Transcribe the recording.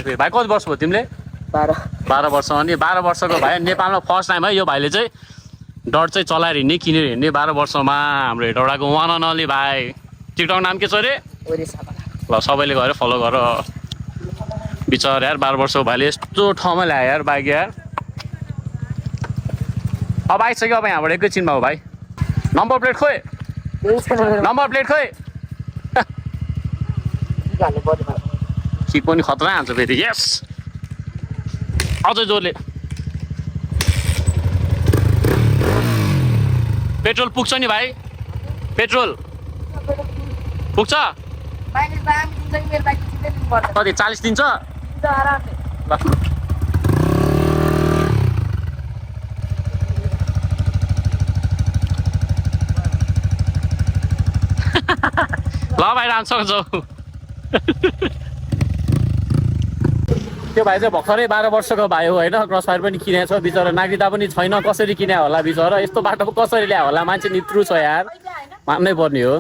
भाइ कति वर्ष भयो तिमीले 12 वर्ष अनि 12 वर्षको भाइ नेपालमा फर्स्ट टाइम है यो भाइले चाहिँ डट चाहिँ चलाएर हिँड्ने किनेर हिँड्ने 12 वर्षमा हाम्रो हेटौडाको वान एन्ड ओन्ली भाइ टिकटक नाम के छ अरे ल सबैले गएर फलो गर बिचरा यार 12 वर्षको भाइले यस्तो ठाउँमा ल्यायो यार बाइक यार अब आइसक्यो अब यहाँबाट एकैछिनमा हो भाइ नम्बर प्लेट खोइ किक पनि खतरा हान्छ फेरि यस अझै जोरले पेट्रोल पुग्छ नि भाइ पेट्रोल पुग्छ कति 40 दिन्छ ल भाइ राम्रो जाऊ त्यो भाइ चाहिँ भर्खरै 12 वर्षको भाइ हो होइन क्रस फायर पनि किनेको छ बिचरा नागरिकता पनि छैन कसरी किने होला बिचरा यस्तो बाटो कसरी ल्यायो होला मान्छे नित्रु छ यार मान्नै पर्ने हो